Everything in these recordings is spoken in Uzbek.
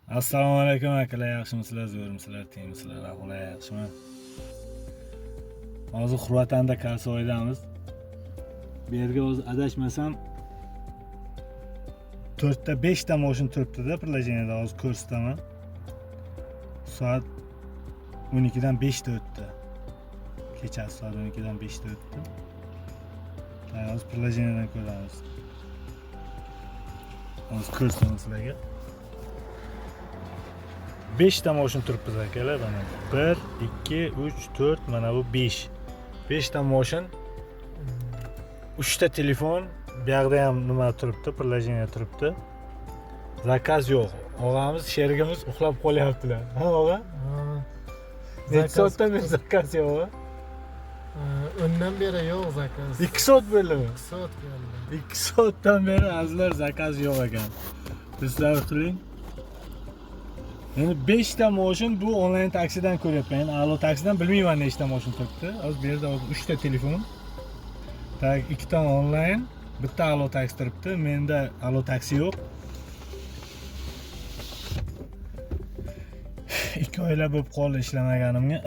Assalomu alaykum akalar, yaxshimisizlar, zo'rmisizlar, tengmisizlar, ahvolar yaxshimi? Hozir Xurvatanda Kalsoydamiz. Bu yerga hozir adashmasam 4 ta 5 ta mashina turibdi-da приложениеda, hozir ko'rsataman. Soat 12 dan 5 ta o'tdi. Kechasi soat 12 dan 5 ta o'tdi. Hozir приложениеdan ko'ramiz. Hozir ko'rsataman sizlarga. 5 ta mashina turibmiz akalar, mana 1, 2, 3, 4, mana bu 5. 5 ta mashina, 3 ta telefon, bu yoqda ham nima turibdi, приложение turibdi. Заказ yo'q. Og'amiz, sherigimiz uxlab qolyaptilar. Ha, og'a? Necha soatdan beri заказ yo'q, ha? 10dan beri yo'q заказ. 2 soat bo'ldimi? 2 soat bo'ldi. 2 soatdan beri, azizlar, заказ yo'q ekan. Sizlar qiling. Endi 5 ta mashina bu onlayn taksidan ko'ryapman. Endi Allo taksidan bilmayman nechta mashina turibdi. Hozir bu yerda hozir 3 ta telefon. Так, 2 ta onlayn, bitta Allo taksi turibdi. Menda Allo taksi yo'q. 2 oylab bo'lib qoldi ishlamaganimga.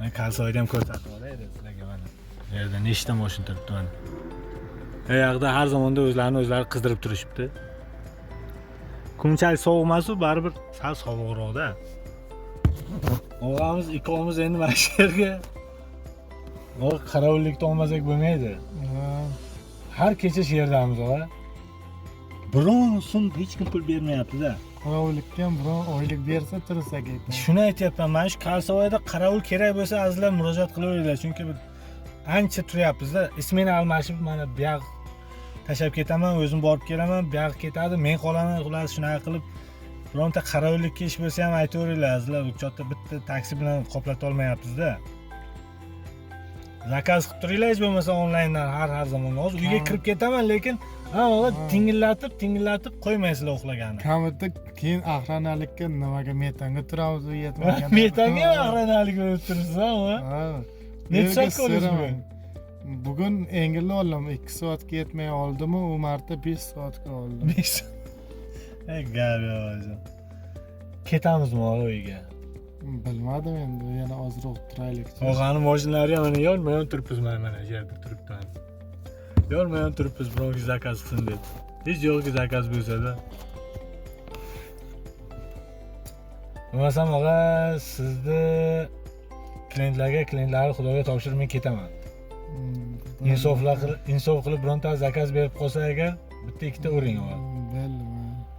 Men Kalsoyda ham ko'rsatib olay sizlarga mana. Bu yerda nechta mashina turibdi mana. Bu yoqda har zamonda o'zlarini o'zlari qizdirib turishibdi. Kunchalik sovuq emas-u, baribir sal sovuqroqda. Og'amiz ikkovimiz endi mana shu yerga og'a qarovullikda olmasak bo'lmaydi. Har kecha shu yerdamiz, og'a. Biron so'm hech kim pul bermayapti-da. Qorovullikka ham biron oylik bersa tursak ekan. Shuni aytyapman, mana shu Kalsoyda qarovul kerak bo'lsa, azizlar, murojaat qilaveringlar, chunki bir ancha turyapmiz-da. Smena almashib, mana bu yoq tashlab ketaman, o'zim borib kelaman, bu yoq ketadi, men qolaman, xullas shunaqa qilib bironta qarovullikka ish bo'lsa ham aytaveringlar, azizlar, bu bitta taksi bilan qoplata olmayapmiz-da. Заказ qilib turinglar hech bo'lmasa onlayndan har zamon. Hozir uyga kirib ketaman, lekin ha, og'a, tingillatib, tingillatib qo'ymaysizlar uxlaganni. Kamida keyin охрана likka nimaga metanga turamiz u yetmagan. Metanga ham охрана lik bo'lib turibsiz, ha, og'a? Ha. Necha soatga oldingiz bugun? Bugun engilni oldim, 2 soatga yetmay oldimu, u marta 5 soatga oldim. 5. Ey, gap yo'q o'zi. Ketamizmi, og'a, uyga? Bilmadim endi, yana ozroq turaylik. Og'ani mashinalari ham mana yonma yon turibmiz, mana shu yerda turibdi mana. Yonma yon turibmiz, birov заказ qilsin deb. Hech yo'qki заказ bo'lsa-da. Bo'lmasam, og'a, sizni klientlarga, klientlarni Xudoga topshirib men ketaman. Insoflar qilib, insof qilib bironta заказ berib qolsa agar, bitta ikkita uring, og'a. Bo'ldi.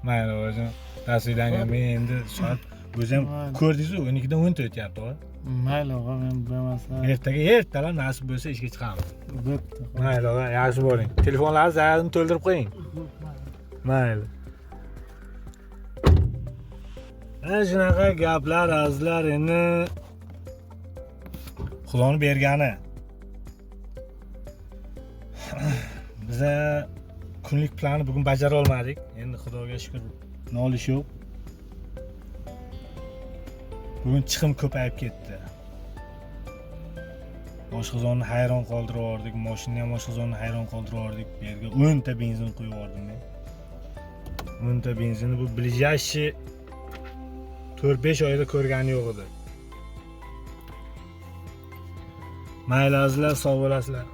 Mayli, og'ajon. До свидания. Men endi soat o'zi ham Mayli. ko'rdingiz-ku, 12 dan 10 ta o'tyapti, og'a. Mayli, og'a, men bo'lmasa Ertaga ertalab nasib bo'lsa ishga chiqamiz. Bo'pti. Mayli, og'a, yaxshi boring. Telefonlarni zaryadini to'ldirib qo'ying. Mayli. Ana shunaqa gaplar, azizlar, endi Xudoni bergani. Biza kunlik planni bugun bajara olmadik. Endi Xudoga shukr, nolish yo'q. Bugun chiqim ko'payib ketdi. Oshqozonni hayron qoldirib yubordik, mashinani ham oshqozonni hayron qoldirib yubordik. Bu yerga 10 ta benzin quyib yubordim men. 10 ta benzinni bu ближайший 4-5 oyda ko'rgani yo'q edi. Mayli, azizlar, sog' bo'lasizlar.